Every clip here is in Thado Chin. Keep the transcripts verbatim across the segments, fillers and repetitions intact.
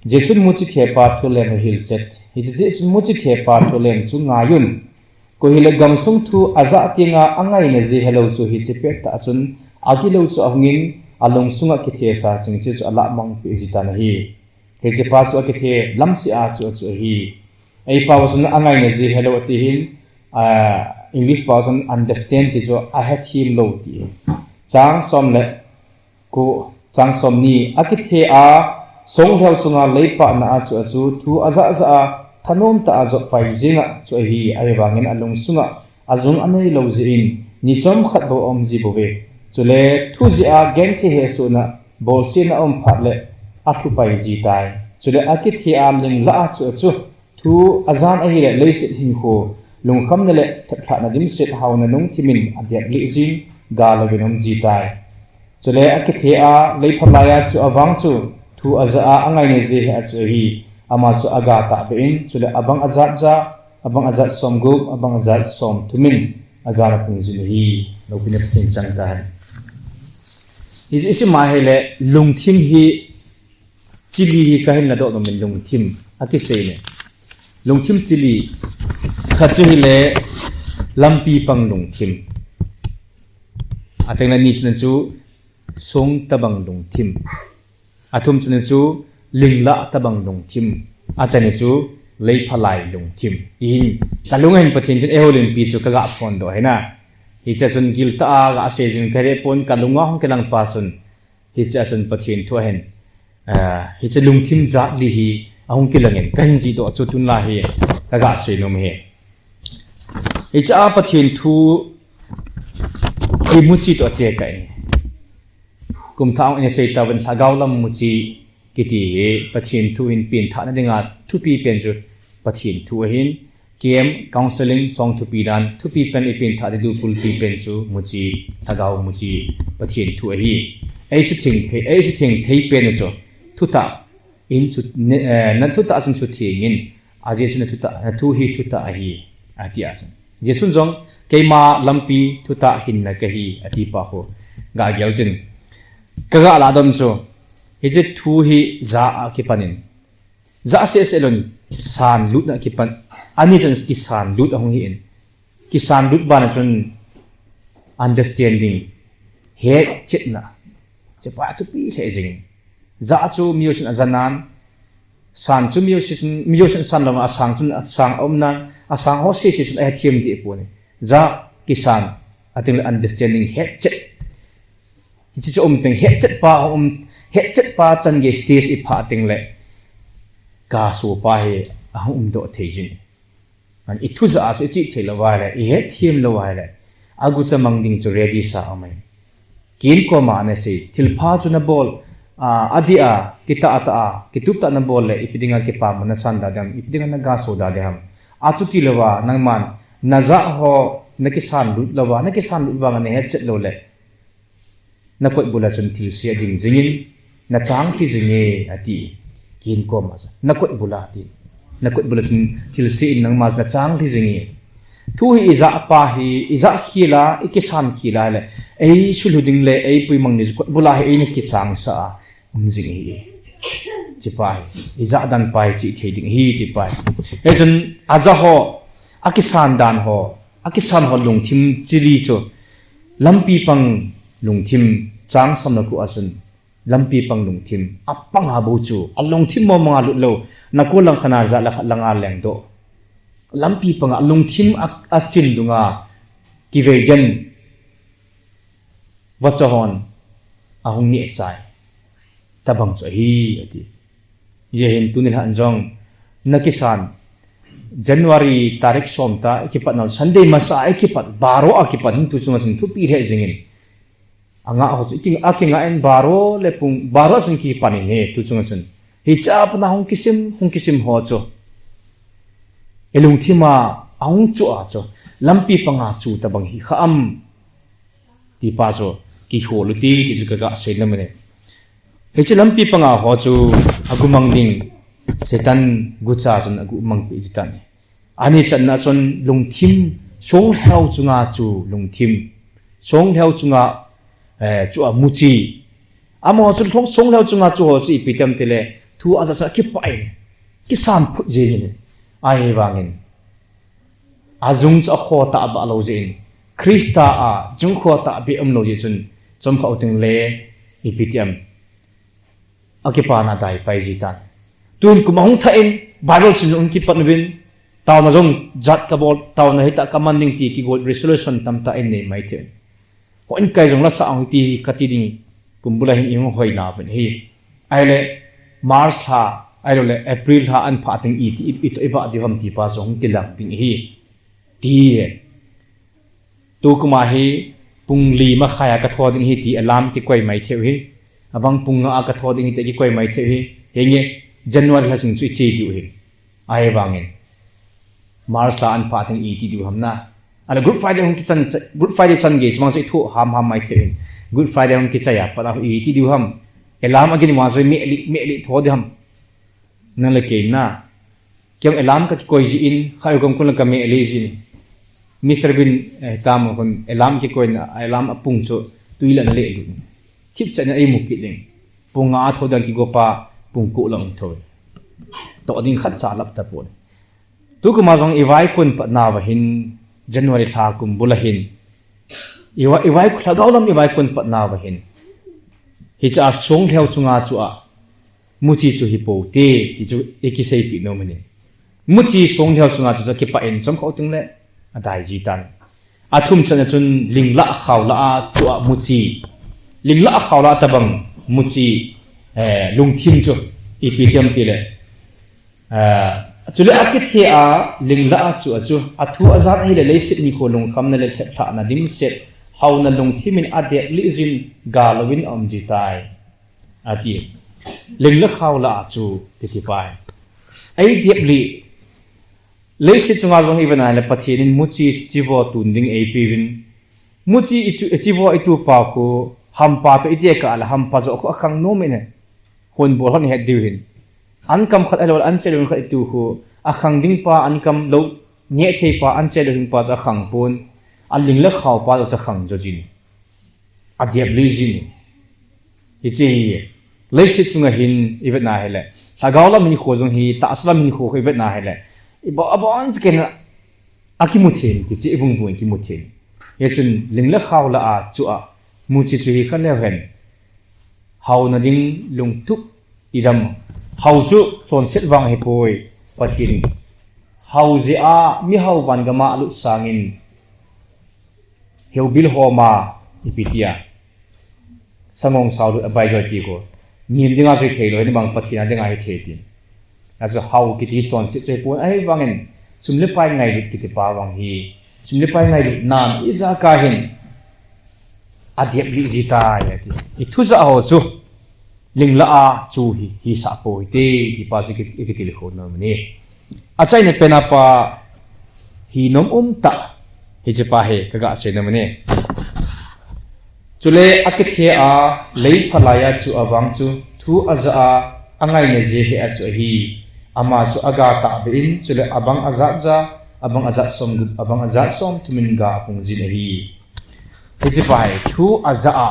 Jesun muchi thepa thu lem ahilchet. Hiche Jesun muchi thepa thu lem chu ngaiyun. Koi hile gamsung thu ajah tenga angaina jeh helou chu hiche pettah a chun agilou chu ahungin alungsunga kithesa chengse chu alamang peh jitan ahi. Hichepa chu akithe lamseh a chu achu ahi. Eipao chun angaina jeh helou ati hin, ah, English pao chun understand ti chu ahethem lou ti. Chang som le ko, chang somni, akithe a, songlheu chunga leipatna a chu achu, thu ajah jah a, thanom tah a jotpai jinga chu ahi, ahivangin alungsunga, ajung aneilou jeh in, ni chomkhat bou aum ji bouve. Chule, thu jeh a, genthei hesohna, bolsetna aum phat le, alhupai jitai. Chule, akithe a, lingla a chu achu, thu ajan ahile, leiset hinkho, lungkhamna le, lheplhahna dimset haona lungthimin, adep lih jin, ga louvin aum jitai. Chule akithe a, leiphalai a chu avang chu, thu ajah a, angaina jeh hi a chu ahi, ama chu aga tahbeh in, chule abang ajat ja, abang ajat somgup, abang ajat somthumin, aga napung jin ahi, loupina Pathen chang tahen. Hiche isim a hile, lungthim hi, chili hi kahin ladoh nomin lungthim, akisei ne. Lungthim chili, khat chu hile, lampi pang lungthim. Ateng le ni chana chu, song tabang lungthim. Athum chana chu, lingla tabang lungthim. Achani chu, leiphalai lungthim. Tihin, kalung ahin Pathen chun eiho limpi chu kaga phondoh ahina. Hiche chun giltah a gasei jing kahepon kalunga hung kilangpa chun. Hiche a chun Pathen thu ahin. Ah, hiche lungthim jat li hi ahung kilangin kahin jihdoh chu tunlai hi kaga seinom ahi. Hiche a Pathen thu hi muchi toh tekah in. Kumthah hung in seitauvin lhagao lam muchi kiti hi Pathen thu hin penthahna dinga thupi pen chu Pathen thu ahin, camp, counseling, chong thupi dan, thupi pen ipenthah didu pulpi pen chu muchi, lhagao muchi, Pathen thu ahi. Eisutheng thei, eisutheng thei pen chu thutah in chu, eh, nathutah chun suthengin, ajeh chu nathutah, nathu hi thutah ahi, ati asan. Jesun jong, keima lampi thutah hinna kahi, atipa ho, gagel tin. Kaga ladoh chu, hiche thu hi ja a kipanin. Ja seh seh louvin, sanlutna kipan, ani chun kisanlut ahung hin. Kisanlut bana chun understanding, hetchetna, chepa thupi lheh jingin. Ja chu mijouse in ajanan, san chu mijouse in, mijouse in asan louvin, asang chun asang aumnan, asang ho seh seh chun ahethem deh pon ahi. Ja kisan, ateng le understanding hetchet. Hiche chu um teng hetchet pa um, hetchet pa changei stage iphah teng le gasopa hi ahung umdoh thei jin. An ithu ja a chu ichih thei lou va le, ihethem lou va le, agucha mang ding chu ready sa aum ahi. Ken koma anasei, thilpha chu nabol, ah, adih a, kitah tah a, kitup tah nabol le, ipi dinga kipama nasan da ding ham, ipi dinga nagaso da ding ham. Achuti louva, nangman, naja ho, nakisanlut louva, nakisanlut vanga nahetchet lou le. Nakotbula chun thilse ading jingin, nachang lhi jinge, ati. Ken koma chu, nakotbula ati. Nakotbula chun thilse in nangma nachang lhi jinge. Thu hi ijah pa hi, ijah khel a, ikisan khel a le, eisulhu ding le, eipuimang ni chu kotbula hi eina kichangsah a, um jing ahi. Chepa hi, ijah dan pa hi chih thei ding ahi, chepa hi. Hichun, aja ho, akisan dan ho, akisan ho lungthim chili chu, lampi pang lungthim, chang somna ko a chun, lampi pang lungthim, apanga bou chu, alungthim mong monga lut lou, nako langkhat a ja le khat langa lengdoh. Lampi panga lungthim a, achin dunga, kiveigen, vacha hon, ahung nehchai. Tabang chu ahi, ati. Hijeh hin tuni lhan jong, nakisan, January tarik som ta, ikipat nau, Sunday masa, ikipat, baro a kipat, tu chunga chun thupi lheh jingin. Anga ho chu, iking, akingah in baro le pung, baro a chun kipan in ahi, tu chunga chun. Hicha pana hung kisim, hung kisim ho chu. Ilungthim a, ahung chu a chu. Lampi panga chu tabang hi kha am. Tipa chu, kihol u ti, ti chu kaga sei nom e. Hiche lampi panga ho chu, agumang ding, Satan gucha chun agumang pi jitan ahi. Ani channa chun lungthim, songlheu chunga chu lungthim. Songlheu chunga, eh, chu amuchi. Amaho chu long, songlheu chunga chu ho chu ipi tem tile, Thu aja chu akipah in, kisan phut jeng in, ahivangin ajung chu akhoh tah a bah lou jeh in, Christa a jung khoh tah a beh um lou jeh chun, chomkhat u teng le ipi ti ham, akipana adai pai ji tan. Tuin kum ahung thah in, Bible sim jong kipat uvin, taona jong jat kabol, taona hitah kaman ding ti kigol resolution tamtah in nei mai thei. Houin kai jong la sa ang ti kati ding, kum bula hin ihung hoi nauvin ahi. Ahile March lha, ahilou le April lha an phah teng iti, i, i, i bah diu ham ti pa jong hung kilang ding ahi. Ti hi. Tukum a hi pung li makhai a kathou ding ahi ti alarm kikoi mai thei u hi. Avang pung nga a kathou ding ahi ti kikoi mai thei u hi. Hinge January lha sung chu iche diu hi. Ahivangin March lha an phah teng iti diu ham na. Ahile Good Friday hung kichan, Good Friday chan gei sumang chu ithu ham ham mai thei u hi. Good Friday hung kichai a pat a iti diu ham. Alarm agin ma chu meh li, meh li thou diu ham. Nang le kei na. Kei jong alarm kakikoi jin, khayu kom kun la kameh le jin. Mister Bean, eh, tam kun alarm kikoi na, alarm apung chu tui la na le lu. Thip cha na ei mu kit jing. Pung nga a thou ding kigo pa, pung ko lang thou. Toh ding khat cha lap tapon. Tukum a jong ivaikon pat nauva hin, January lha kum bula hin. Iva, ivaikon lhagao lam ivaikon pat nauva hin. Hiche a song lheo chunga chu a. Muchi chu hi pou te, ti chu i kiseipi nom ahi. Muchi song lheo chunga chu chu kipah in chomkhat u teng le adai ji tan. Athum channa chun ling lah khao lah a chu a muchi. Ling lah khao lah tabang muchi, eh, lungthim chu ipi ti ham ti le. Eh, chule akithe a ling lah a chu a chu. Athu ajan ahile leiset nikho lungkhamna le lheplhahna dimset. Haona lungthim in adep lih jin galouvin aum ji tai. Ati. Ling le khao lah a chu, kiti pai. Ei dep lih. Leiset chunga jong ivet na le Pathen in muchi chivo tun ding eipeuvin. Muchi i chu, i chivo itu pa khu, hampa toh itia kah le hampa joh khu akhang nom in e. Hon bol hon het diu hin. An kam khat ahilou, an chelou khat itu khu, akhang ding pa an kam lou, neh thei pa, an chelou hing pa chu akhang pon. Aling le khao pa chu akhang jo jin. Adep lih jin. Hiche hi, leiset chunga hin ivet na hile. Lhagao lam hinkho jong hi, tahsa lam hinkho ivet na hile. Iba, abon chikena akimu thei, ti chi ivung vung kimu thei. Hichun ling le khao lah a chu a, muchi chu hi kha leu hen. Haona ding lungtup idam. Hao chu chonset vang ahipoi, Pathen. Hao jeh a, mihao van gam a alut sangin. Heubil homa, ipi tia. Sangong sao lut abai joi ti ko. Ngim dinga joi thei lou, hini bang Pathen a dinga hi thei tin. Achu hao kiti chonset chu ahipon ahivangin. Sum le pai ngailut kiti pa vang hi. Sum le pai ngailut nan ijakai hin. Adep lih ji tai ati. Ithu ja ho chu. Ling lah a chu hi, hisah pou hite, ti pa chu ki, i kitilkhou nom ahi. Achaina pen a pa hi nom um tah, hiche pa hi kaga sei nom ahi. Chule akithe a, lei phalai a chu avang chu, thu aja a, angaina jeh hi a chu ahi. Ama chu aga tahbeh in, chule abang ajat ja, abang ajat somgup, abang ajat somthum in ga apung jin ahi. Hiche pa hi, thu aja a.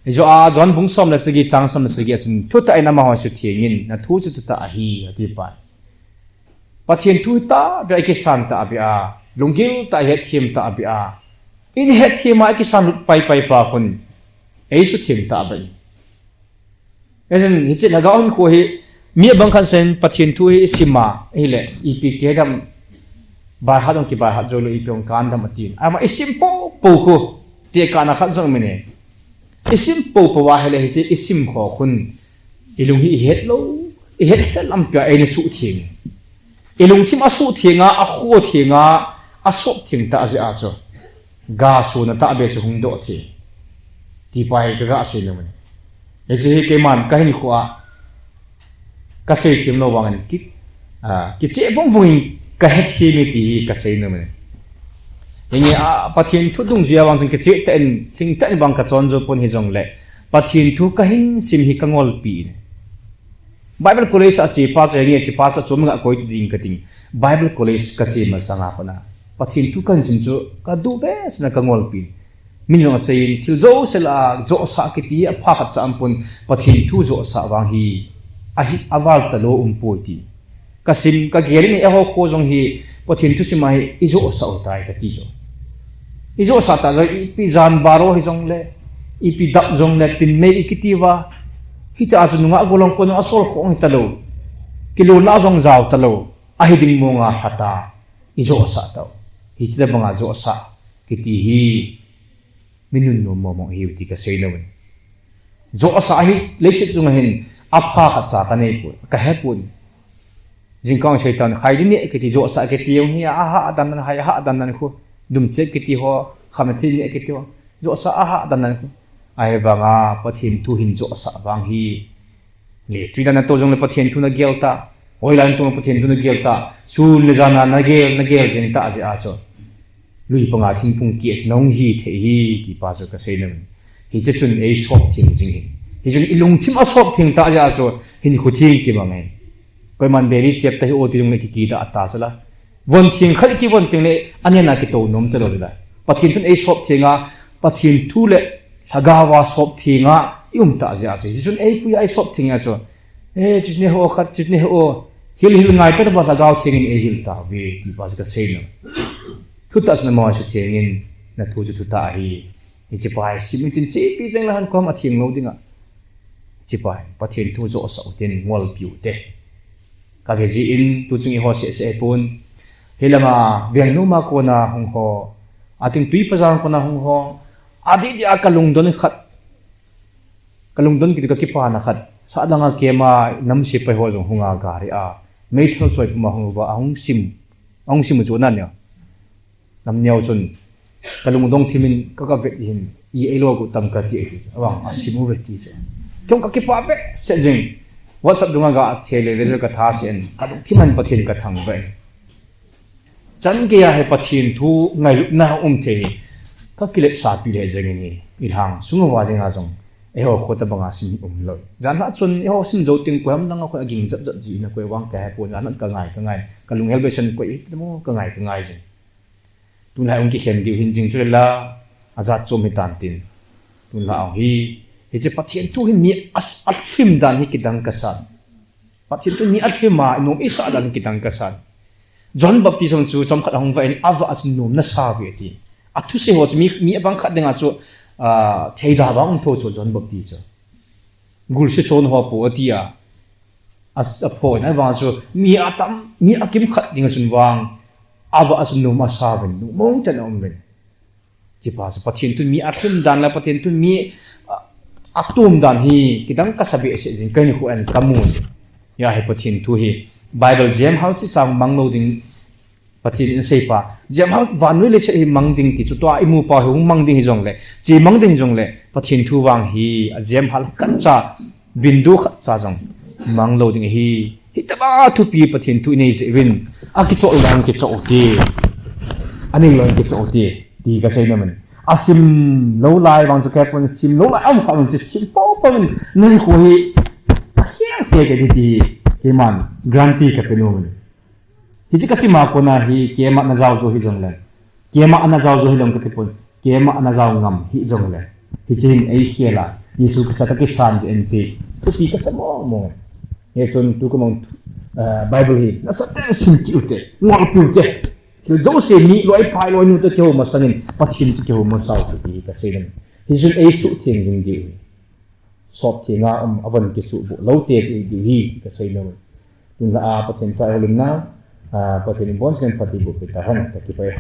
Hiche a, John bung som le sagi, chang som le sagi a chun, thutah in amaho suthengin, nathu chu thutah ahi, ati pa. Pathen thu tahbeh a, ikisan tahbeh a, lunggil tah a, ihetthem tahbeh a. Ihetthem a, ikisan lut paipai pa khun, eisutheng tahbeh in. Ahin, hiche lhagao hinkho hi, mi abang khat sen Pathen thu hi isim a, ahile, ipi kidam, baihat jong kibaihat jou lou, ipi jong kandam atin. Ama isim poupou khu, tekahna khat jong um in e. Isim poupou ahile hiche, isim kho khun, ilung hi ihet lou, ihet lheh lampi a eina suhtheng. Ilungthim asuhtheng a, akhotheng a, asoptheng tah jeh a chu. Ga sona tahbeh chu hung doh thei. Ti pa hi kaga sei nom ahi. Hiche hi keiman kahinkho a. Kasei them lou vangin ki, a, kicheh vung vung in kahethem e ti hi kasei nom ahi. Hinge a, Pathen thu dungjuia vang chun kicheh tah in, lhing tah in vang kachon jou pon hijongle. Pathen thu kahin sim hi kangolpi in. Bible College a chepa chu hinge, chepa chu chom nga koi ti ding kating. Bible College kache masanga pat a. Pathen thu kahin sim chu kaduh behseh in kangolpi in. Min jong aseiyin, thil jouse lah a, johsah kiti apha khat cha aumpon, Pathen thu johsah vang hi. ahi, aval talou umpoi ti. Kasim, kagel in eiho kho jong hi, Pathen thusim a hi, ijohsah u tai kati jo. Ijohsah ta jo, ipi jan baro hijongle, ipi dap jongle, tin mei ikiti uva, hita a chu nungah golhang kona asol khong hitalou. Kilona jong jao talou. Ahi ding monga lhata, ijohsah tau. Hiche banga johsah kiti hi, mi nunnom mong mong ihiu ti kasei nom in. Johsah hi, leiset chunga hin, apha khatcha kanei poi, kahe poi. Jingkah Satan, khaidi neh kiti johsah kiti jong hi, aha dan dan, hai aha dan dan khu. Dumchep kiti ho, khamthei neh kiti ho. Johsah aha dan dan khu. Ahivanga, Pathen thu hin johsah vang hi. Le, tui dan nato jongle Pathen thu nagel ta. Hoilai nato Pathen thu nagel ta. Sun le jan a nagel, nagel jing ta jeh a chu. Lui panga thingphung keh chu nahung hi thei hi, ti pa chu kasei nom in. Hiche chun eisop theng jing hi. Hichun ilungthim asop theng ta jeh a chu, hinkho theng kimang in. Koiman beri chep ta hi o ti jongle kikida ta chu la. Von theng khat kivon tengle, anena kitou nom talou la. Pathen chun eisop theng a, Pathen thu le lhagao a sop theng a, i um ta jeh a chu. Hichun eipui a eisop theng a chu. Eh, chutni ho khat, chutni ho. Hil hil ngai ta ba lhagao theng in eihil tauve, ti pa chu kasei nom. Thutah chun amaho sutheng in, nathu chu thutah ahi. Hiche pa hi sim in tin chepi jeng le han kom atheng lou ding a. Hiche pa hi, Pathen thu johsah u tin ngolpi u te. Kave jin, tuchung eiho seh seh pon. Hilanga, Vengnom a kona hung ho. Ating Tuiphazang kona hung ho. Adih dih a kalungdon khat. Kalungdon kiti kakipana khat. Sahdang a keima nam sepai ho jong hunga gari a. Meithal choi puma hung uva, ahung sim. Ahung sim u chu nania. Nam neo chun, kalungdong thim in ka, kavet hin, i eilou gu tam kati ati. Avang, asim uve ti chu. Kei jong kakipah behseh jing. WhatsApp dunga ga thei le, le katha seh in. Kalungthim in Pathen kathangvah in. Chan geiya hi Pathen thu ngailutna um thei hi. Kakiletsahpi lheh jeng in hi. Ilhang sung uva dinga jong. Eiho kho tabanga sim hi umlou. Janhi chun eiho sim jou teng koi ham langa koi aging jap jap ji na koi vang kahe pon, janhi kangai, kangai. Kalunghel behseh in koi iti mo kangai, kangai jing. Tunlai hung kikhen diu hin jing chu le la, ajat chom hitan tin. Tunlai hung hi, hiche Pathen thu hi mi as-, alhim dan hi kidang kasan. Pathen thu mi alhim a, nom isah dan hi kidang kasan. John Baptist jong chu chomkhat ahung vah in, avah a chu nom nasa uve ati. Athusei ho chu mi, mi abang khat dinga chu, ah, theida vang um tho chu John Baptist chu. Gulse chon ho po ati a. As-, apho in, ahivang chu mi atam, mi akimkhat dinga chun vang. Avah a chu nom asa uvin, nom mong ten aum uvin. Hiche pa chu Pathen thu mi alhim dan le Pathen thu mi, a, atom dan hi, kidang kasa behseh jing, kei nikho in kamun. Hia hi Pathen thu hi, Bible jem hal seh chang mang lou ding, Pathen in asei pa. Jem hal vannoi leiset hi mang ding ti chu tua imu pa hi hung mang ding hijongle, che mang ding hijongle, Pathen thu vang hi, ajem hal khatcha, Bindu khatcha jong mang lou ding ahi. Hitobang thupi Pathen thu inei jeh uvin. Akichoh dan kichoh u te. Aning lou kichoh u te. Ti kasei nom in. Asim lou lai vang chu kei pon sim lou lai um kha vang chu sim po po in. Nei khu hi. Akhel te ke ti ti. Keiman guarantee kape nom in. Hiche kasima kona hi keima najao jo hijongle. Keima najao jo hilou kati pon. Keima najao ngam hijongle. Hiche hin eikhel a. Jesu Christa kakisan jeh in che. Thupi kasa mong mong. Hichun tukum a, eh, Bible hi. Nasatah in sim kit u te. Ngolpi u te. Thil jouse mi loi pai loi nu te kihou masang in. Pathen te kihou masa u te ti kasei nom. Hichun eisuhtheng jing diu. Sop theng a um, avon kisuh boh lou te chu idiu hi, kasei nom. Tunlai a Pathen thu a ihoulim nau, a, Pathen in boncha in phatthei boh peh tahen, kakipah e.